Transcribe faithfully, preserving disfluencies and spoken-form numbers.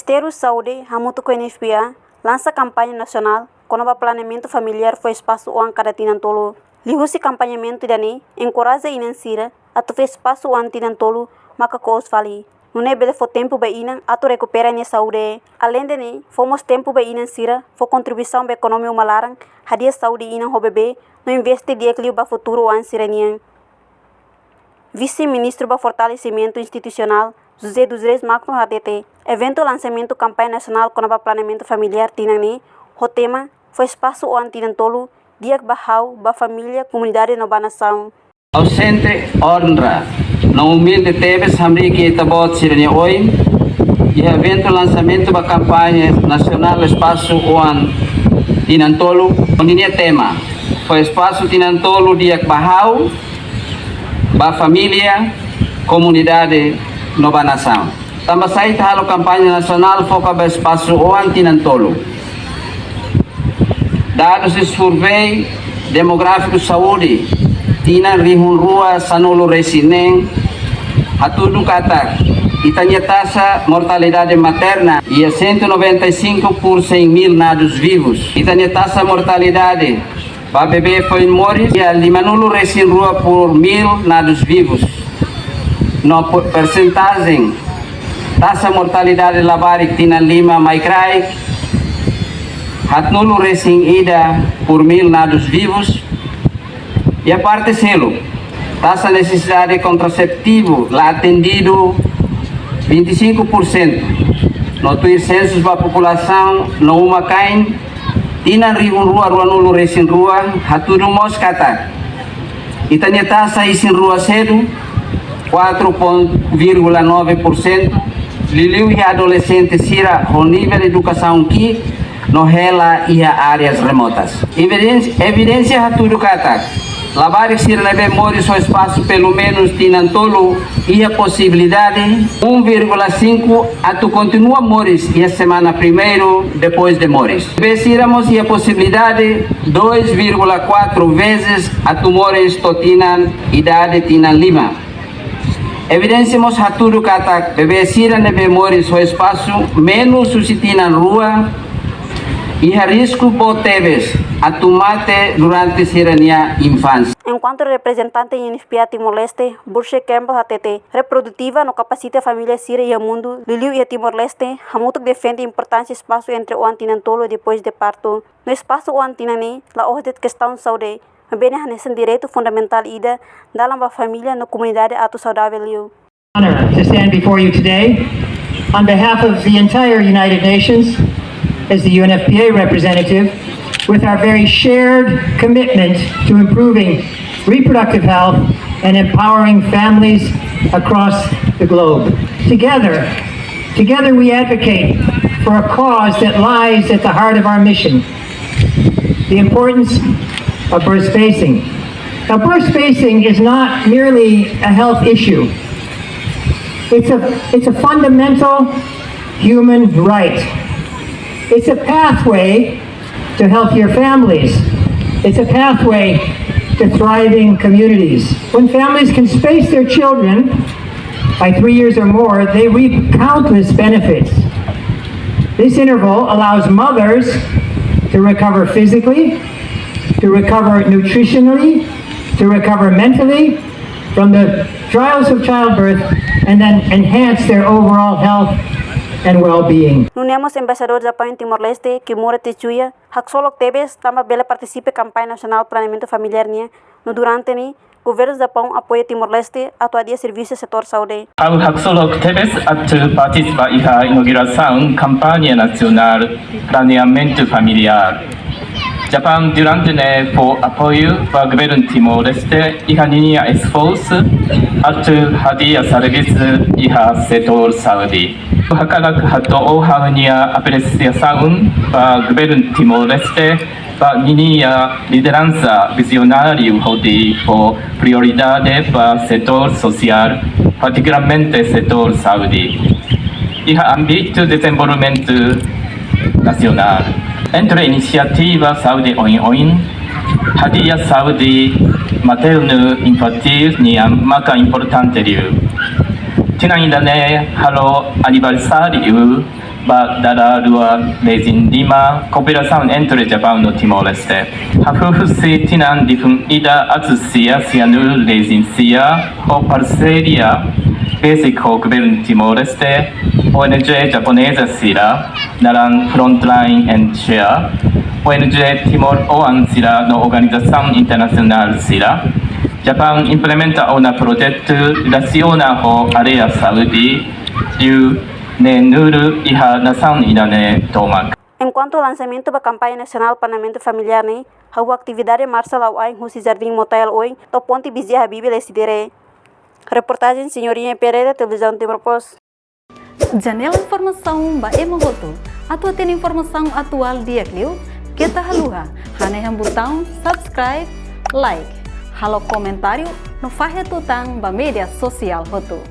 Ministériu Saúde hamutuk ho U N F P A lansa kampaña nasionál kona-ba planeamentu familiár fó espasu oan kada tinan tolu. Liuhusi kampañamentu ida-ne'e enkoraja inan sira atu fó espasu oan tinan tolu maka ko'us fali. Nune'e bele fó tempu ba inan atu rekupera nia saúde. Aleinde ne'e, fó mós tempu ba inan sira fó kontribuisaun ba ekonomia uma laran, hadi'a saúde inan ho bebé, no investe di'ak liu ba futuru oan sira-nian. Vise-Ministru ba Fortalesimentu Institusionál, José dos Reis Magno hatete, eventu lansamentu kampaña nasionál kona-ba planeamentu familiár tinan ne'e, ho tema, fó espasu oan tinan tolu, di'ak ba ha'u, ba família, komunidade no ba nasaun. Ausente onra, no umilde tebes hamriik iha ita-boot sira-nia oin, iha eventu lansamentu ba kampaña nasionál espasu oan tinan tolu, ho ninia tema, fó espasu tinan tolu di'ak ba ha'u, ba família, komunidade, no ba nasaun. Tanba sá ita halo kampaña nasionál foka ba espasu oan tinan tolu. Dadus husi survei demográfiku saúde, tinan rihun rua sanulu-resin-neen, hatudu katak, ita-nia taxa mortalidade materna iha cento e noventa e cinco por cem mil nados vivos. Ita-nia taxa mortalidade ba bebé foin moris iha limanulu-resin-rua por mil nados vivos. No po-, persentajen taxa mortalidade labarik tinan lima mai kraik, haatnulu-resin-ida por mil nados vivos. Iha parte seluk, taxa nesesidade kontraseptivu la atendidu vinte e cinco por cento. No tuir sensus ba populasaun no uma-kain, tinan rihun rua ruanulu-resin-rua, hatudu mós katak, ita-nia taxa isin-rua sedu, quatro ponto, vírgula nove por cento, liuliu iha adolexente sira ho nivel edukasaun ki'ik, no hela iha áreas remotas. Evidénsia, evidénsia hatudu katak, labarik sira ne'ebé moris ho espasu pelumenus tinan tolu iha posibilidade um vírgula cinco atu kontinua moris iha semana primeiru depois de moris. Bebé sira mós iha posibilidade dois vírgula quatro vezes atu moris to'o tinan idade tinan lima. Evidénsia mós hatudu katak bebé sira ne'ebé moris ho espasu menus husi tinan rua iha risku boot tebes atu mate durante sira-nia infánsia. Enkuantu reprezentante U N F P A Timor-Leste, Burce Campbell hatete, reprodutiva no kapasita família sira iha mundu, liuliu iha Timor-Leste, hamutuk defende importánsia espasu entre oan tinan tolu depois de partu. No espasu oan tinan ne'e, la'ós de'it kestaun saúde, maibé ne'e hanesan direitu fundamentál ida, dalan ba família no komunidade atu saudavel liu. Honor to stand before you today on behalf of the entire United Nations as the U N F P A representative with our very shared commitment to improving reproductive health and empowering families across the globe. Together, together we advocate for a cause that lies at the heart of our mission, the importance of birth spacing. Now, birth spacing is not merely a health issue. It's a, it's a fundamental human right. It's a pathway to healthier families. It's a pathway to thriving communities. When families can space their children by three years or more, they reap countless benefits. This interval allows mothers to recover physically, to recover nutritionally, to recover mentally from the trials of childbirth, and then enhance their overall health and well-being. Nune'e mós Embaixadór Japaun iha Timor-Leste, Kimura Tetsuya, haksolok tebes tanba bele partisipa kampaña nasionál planeamentu familiár nian, no durante ne'e, Governu Japaun apoia Timor-Leste atu hadi'a servisu setór saúde. Ha'u haksolok tebes atu partisipa iha inaugurasaun kampaña nasionál planeamentu familiár. Japaun durante ne'e fó apoiu ba Governu Timor-Leste iha ninia esforsu atu hadi'a servisu iha setór saúde. Hakarak hato'o ha'u-nia apresiasaun ba Governu Timor-Leste ba ninia lideransa vizionáriu hodi fó prioridade ba setór sosiál, partikularmente setór saúde, iha ámbitu dezenvolvimentu nasionál. Entre inisiativa saúde oioin, hadi'a saúde maternu infantíl nian maka importante liu. Tinan ida-ne'e halo aniversáriu Ba dada rua resin lima, kooperasaun entre Japaun no Timor-Leste. Hahú husi tinan rihun ida atus sia sianulu resin sia, ho parseria besik ho governu Timor-Leste, O N G japoneza sira, naran Frontline and Share, O N G timoroan sira no organizasaun internasionál sira, Japaun implementa ona projetu relasiona ho área saúde, liu ne'e nulu iha nasaun ida-ne'e tomak. Enkuantu lansamentu ba kampaña nasionál planeamentu familiár ne'e, hahú atividade marsa la'o ain husi Jardín Motael oin to'o Ponte Vigia Habibie Lecidere. Reportajen Senhorinha Pereira, Televizaun Timor Post. Janela informasaun ba ema hotu. Atu hatene informasaun atuál di'ak liu, keta haluha hanehan butaun subscribe, like, halo komentáriu no fahe tutan ba média sosiál hotu.